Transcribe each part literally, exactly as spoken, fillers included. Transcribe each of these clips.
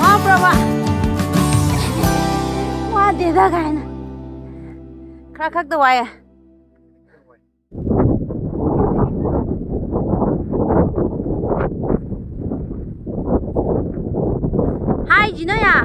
Wabra wa. Wa deda kaina. Khakhak da waya. Hi, Jinoya.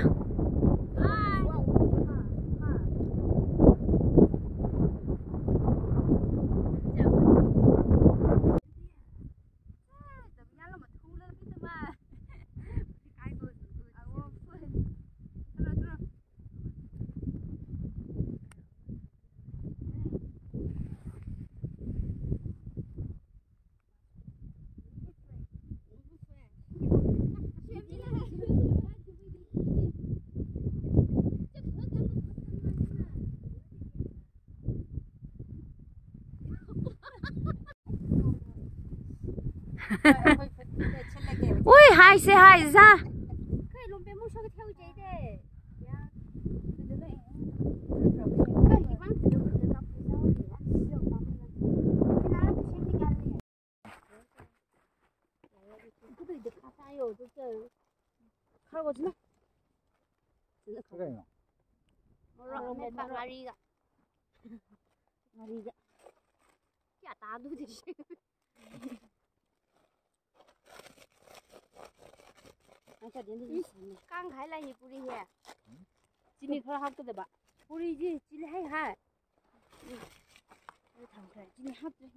Ui, hi, say hi, za. Khargo china. Khargo china. Morok, morok, mepang morok. Ngariga. Ngariga. Kya ta du de shi. Ang sa din du shi. Kang khai la hi puri hi. Chini khara hap ka da ba. Puri ji, chili hai hai. Ni tham khai. Chini hap de.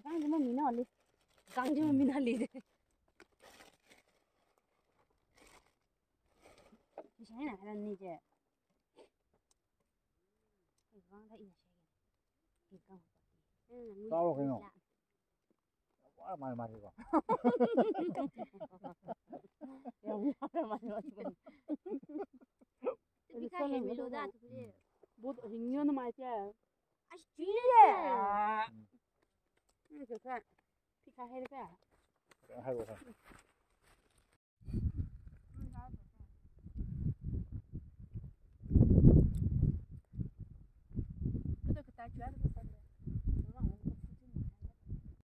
Kang jima mina li. Kang jima mina li de. Shai na ran ni je. Kang. Tao kino. Wa mai mai ko. Bika he milo da tu je. But hinyo na mai je. Ash, chile. Ni ke sa. Pika hai ka. Hai ka.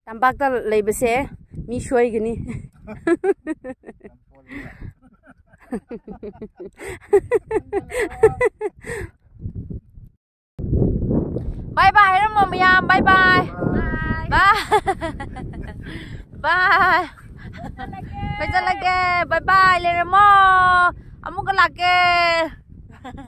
Tampakta leibase mi shoigani. Bye bye, hairamo mayam. Bye bye. Bye. Bye. Bye. Bye. Bye. Bye. Bye. Bye. Bye. Bye. Bye.